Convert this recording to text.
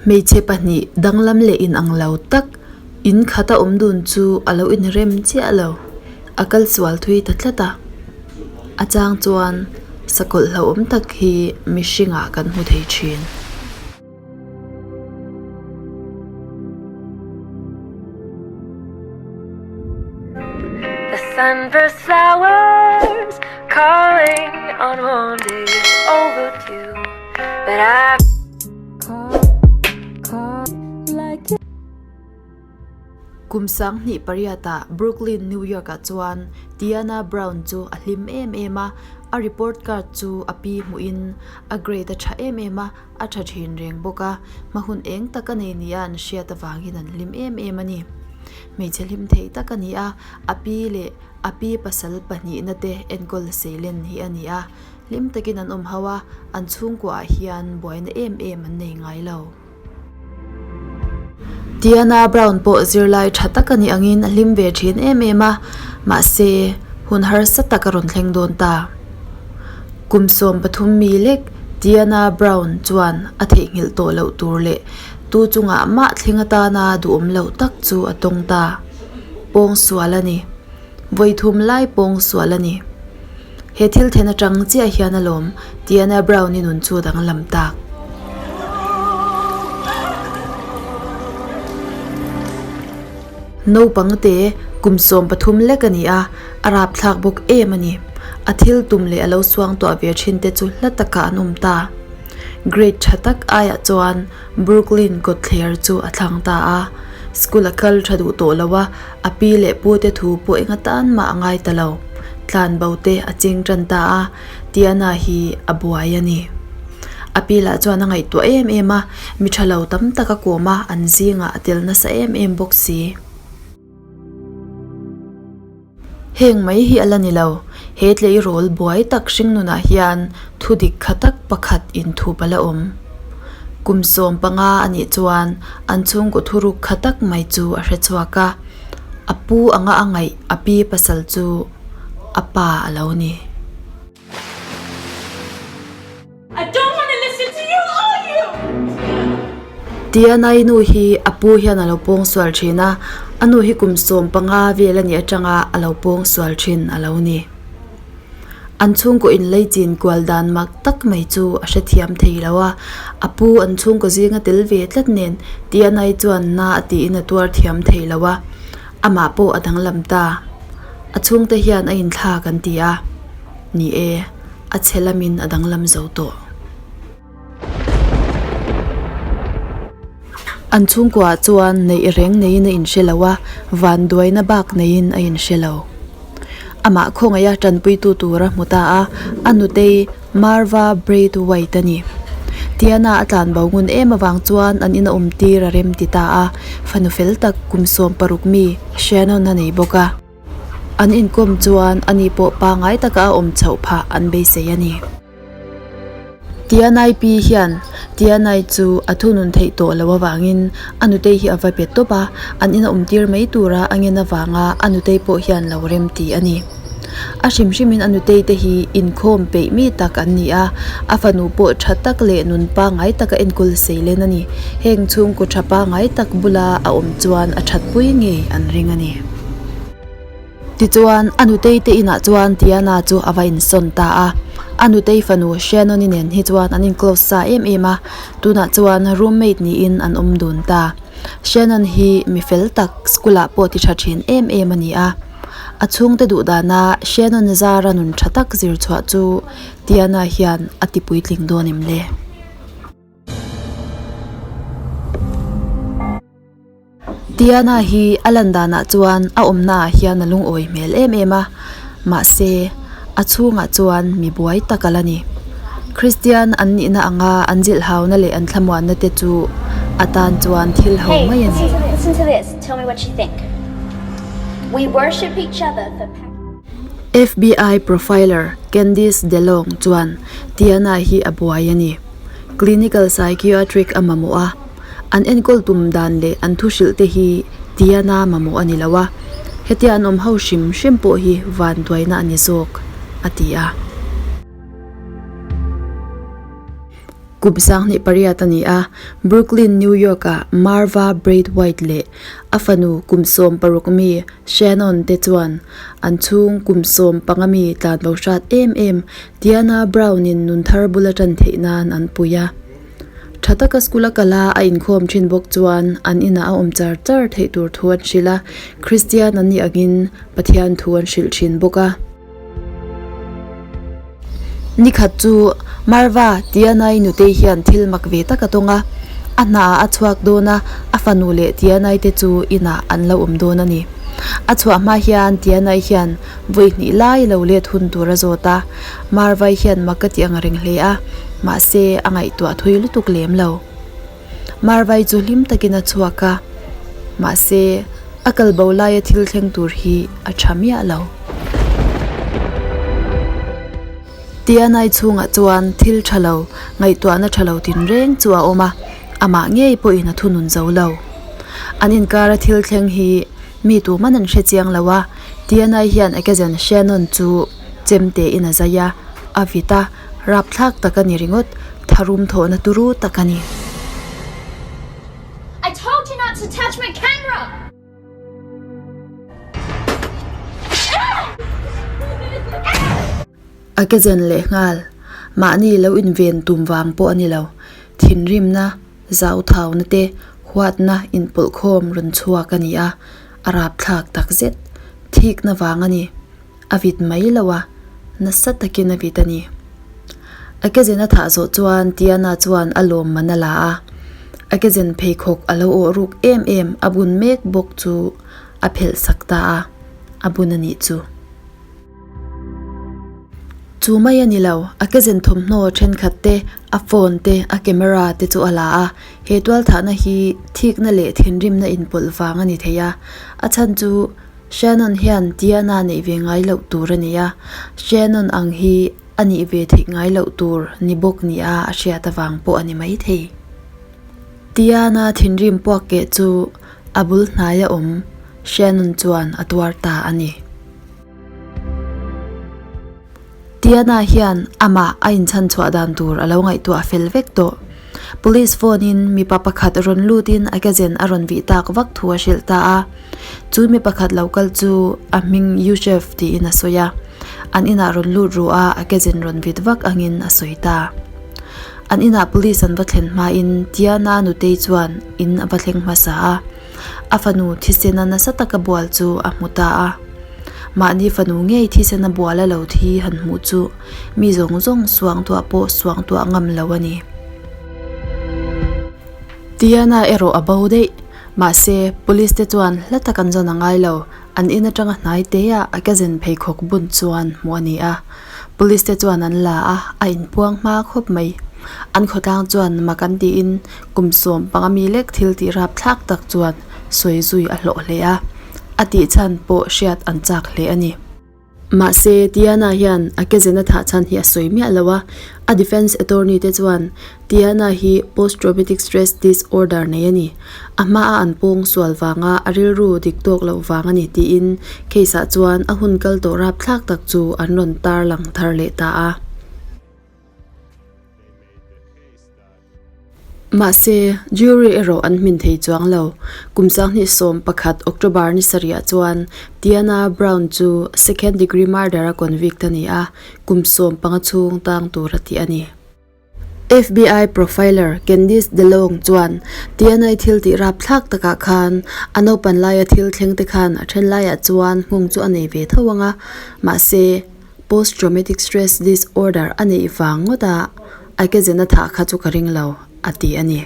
Hmeichhe pahnih danglam leh inang lo tak in khata awm dun chu a lo inrem chiah lo, a kal sual thui ta tlat a. A chang chuan sakawlh hlauhawm tak hi mihringah kan hmu thei thin. The sunburst flowers calling on one day overdue But I Kum 28 ah Brooklyn, New York ah chuan Tiana Brown chu a hlim em em a, a report card chu a pi hmuhin a grade a tha em em a, a tha thin reng bawk a, hma hun eng tak a nei nia an hriat avangin an hlim em em a ni. Hmeichhe hlim thei tak a ni a, a pi leh a pi pasal pahnihna te enkawl seilen hi a ni a, hlim takin an awm ho a, an chhungkuaah hian buaina em em an nei ngai lo. Tiana Brown pawh zirlai tha tak a nih angin a hlim ve thin em em a, mahse hun harsa tak a rawn thleng dawn ta. Kum 13 mi lek Tiana Brown chuan a theihnghilh tawh loh tur leh tu chungah mah thleng atana duhawm loh tak chu a tawng ta. Pawng sual a ni. Vawi thum lai pawng sual a ni. He thil then atang chiah hian alawm Tiana Brown-i nun chu danglam tak. Naupang te kum 13 lek a ni a, a rapthlak bawk em a ni. A thil tum leh a lo suangtuah ve thin te chu hla takah an awm ta. Grade tha tak aiah chuan Brooklyn kawtthler chu a thlang ta a. School a kal tha duh tawh lo a, a pi leh pu te thu pawh eng atan mah a ngai ta lo. Tlan bo te a ching tan ta a, Tiana hi a buai a ni. A pi lah chuan a ngaihtuah em em a, mi tha lo tam tak a kawm a, an zingah a tel nasa em em bawk si. Heng mai hi a la ni lo, he tleirawl buai tak hringnunah hian thu dik kha tak pakhat inthup a la awm. Kum 15 a nih chuan an chhungkaw thuruk kha tak mai chu a hre chhuak a, a pu anga a ngaih a pi pasal chu a pa a lo ni. I don't want to listen to you or you! Tianai nu hi a pu hian a lo pawng sual thin a, a nu hi kum 15 vel a nih atanga a lo pawng sual thin a lo ni. An chhungkaw inlei chin kual dan mak tak mai chu a hrethiam thei lo a, a pu an chhungkaw zinga tel ve tlat nen Tianai chuan na a tiin a tuar thiam thei lo a, amah pawh a danglam ta. A chhungte hian a inthlak an ti a, ni e. A chhe lamin a danglam zo tawh. An chhungkuaah chuan neih reng neiin a inhre lo a, vanduaina bak neiin a inhre lo. Amah khawngaiha tanpuitu tur a hmu ta a, a nutei Marva Braithwaite a ni. Tiana a tlan bo ngun em avang chuan an ina awm tir a rem ti ta a, fanu fel tak kum 16 mi Shannon a nei bawk a. An inkawm chuan ani pawh pangngai taka a awm chhoh phah an beisei a ni. Tianai pi hian Tianai chu a thunun theih tawh loh avangin a nutei hi a va pe tawp a, an ina awm tir mai tura a ngen avanga a nutei pawh hian lo rem ti a ni. A hrim hrimin a nutei te hi inkhawm peih mi tak an ni a, a fanu pawh tha tak leh nun pangngai taka enkawl seilen a ni. Heng chhungkaw tha pangngai tak bula a awm chuan a thatpui ngei an ring a ni. Tichuan, a nutei te inah chuan Tiana chu a va insawn ta a. A nutei fanu Shannon-i nen hi chuan an in-close sa em em a, tunah chuan roommate niin an awm dun ta. Shannon hi mi fel tak, school-ah pawh ti tha thin em em a ni a. A chhungte duh dana Shannon zara nun tha tak zir chhuah chu Tiana hian a ti puitling dawn em le? Tiana hi a lan danah chuan a awmnaah hian a lungawi hmel em em a, mahse a chhungah chuan mi buai tak a la ni. Kristian an nihna anga an zilhhauna leh an thlamuanna te chu a tan chuan thil ho mai a ni. FBI profiler Candice DeLong chuan Tiana hi a buai a ni. Clinical psychiatric a mamawh a. An enkawl tum dan leh an thu hrilh te hi Tiana mamawh a ni lo a, hetia an awm ho hrim hrim pawh hi vanduaina a ni zawk, a ti a. Kum 18 a ni a, Brooklyn, New York-ah Marva Braithwaite leh a fanu kum 16 mi Shannon te chuan an chhung kum 15 mi tlanbo hrat em em Tiana Brown-in nun thar bula tan theih nan an pui a. Tha taka school a kal a, a inkhawm thin bawk chuan an inah a awm char char theih tur thu an hrilh a, Kristian an nih angin Pathian thu an hrilh thin bawk a. Nikhat chu Marva Tianai nutei hian thil mak ve tak a tawng a, a hnaah a chhuak dawn a, a fanu leh Tianai te chu inah an lo awm dawn a ni. A chhuah hma hian Tianai hian Vawi hnih lai lo let hun tur a zawt a, Marvai hian mak ka ti ang reng hle a, mahse a ngaihtuah thui lutuk lem lo. Marvai chu hlim takin a chhuak a, mahse a kal bo laia thil thleng tur hi a tha miah lo. Tianai chhungah chuan thil tha lo, ngaihtuahna tha lo tinreng chu a awm a, amah ngei pawhin a thunun zo lo. An inkara thil thleng hi Mi tuman an hre chiang lo a, Tianai hian a cousin Shannon chu chemte in a zai a, a vit a, rapthlak tak a ni ringawt, tharum thawhna turu tak a ni. I told you not to touch my camera! A cousin lehnghal, mahni lo inven tum vang pawh a ni lo, thinrimna, Zauthauna te huatna inpawlhkhawm rawn chhuak a ni a, a rapthlak tak zet. Thikna vang a ni. A vit mai lo a, nasa takin a vit a ni. A kezen a thah zawh chuan Tiana chuan a lawmman a la a, a kezen pheikhawk a lo awh ruk em em a bun mek bawk chu a phelh sak ta a, a bun a nih chu. Chu mai a ni lo, a kezen thawmhnaw thenkhat te, a phone te, a camera te chu a la a. He tualthahna hi thikna leh thinrimna inpawlh vang a ni thei a. A chhan chu Shannon hian Tiana neih ve ngai loh tur a ni a, Shannon ang hi a nih ve theih ngai loh tur ni bawk nia a hriat avang pawh a ni maithei. Tiana thinrim puak keh chu a bul hnaia awm Shannon chuan a tuar ta a ni. Tiana hian amah a inchhan chhuah dan tur a lo ngaihtuah fel vek tawh. Police phone in mipa pakhat rawn lut in a kezen a rawn vih tak vak thu a hrilh ta a. Chu mi pakhat lo kal chu a hming Yusef tiin a sawi a. An inah rawn lut ru a, a kezen rawn vit vak angin a sawi ta. An inah police an va thlen hmain Tiana nutei chuan in a va thleng hmasa a. A fanu thisena nasa taka bual chu a hmu ta a. Mahni fanu ngei thisena bual a lo thi han hmuh chu mi zawng zawng suangtuah pawh suangtuah ngam lo a ni. Tiana erawh a bo daih. Mahse, police te chuan hla tak an zawn a ngai lo. An in atanga hnai te ah a cousin pheikhawk bun chuan hmuh a ni a. Police te chuan an la a, a inpuang hma khawp mai. An khawtlang chuan mak an tiin kum 15 mi lek thil tih rapthlak tak chuan sawi zui a hlawh hle a, a tih chhan pawh hriat an chak hle a ni. Mahse, Tiana hian a kezena thah chhan hi a sawi miah lo a, a defence attorney te chuan Tiana hi post traumatic stress disorder nei a ni. A hmaa an pawng sual vanga a rilru dik tawk loh vang a ni tiin case ah chuan a hun kal tawh rapthlak tak chu an rawn tarlang thar leh ta a. Mahse, jury erawh an hmin thei chuang lo. Kum 2011 October ni sarihah chuan Tiana Brown chu second degree murder a convict a ni a, kum 15 chhung tang tur a ti a ni. FBI profiler Candice DeLong chuan Tianai thil tih rapthlak takah khan a naupan laia thil thleng te khan a then laiah chuan nghawng chu a nei ve tho ang a, mahse post traumatic stress disorder a neih vang ngawt a, a ke zena thah kha chu ka ring lo, a ti a ni.